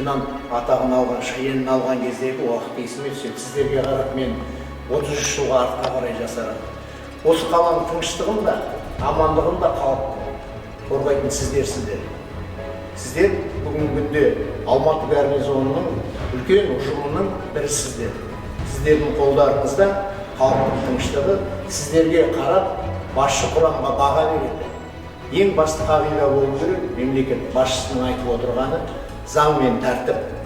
Лейтенант атағын алған, шенін алған кездегі уақыт есіме түседі. Сіздерге қарап, мен 33 жылға артқа қарай жасарамын. Осы қаланың тыныштығын да, амандығын да, халықтың қорғайтын сіздерсіздер. Сіздер бүгінгі күнде Алматы гарнизонының үлкен ұжымының бірісіздер. Сіздердің қолдарыңызда халықтың тыныштығы. Сіздерге қарап, басшы құрамға баға береді. Ең басты қағида болу керек, мемлекет басшысының айтып отырғаны – заң мен тәртіп.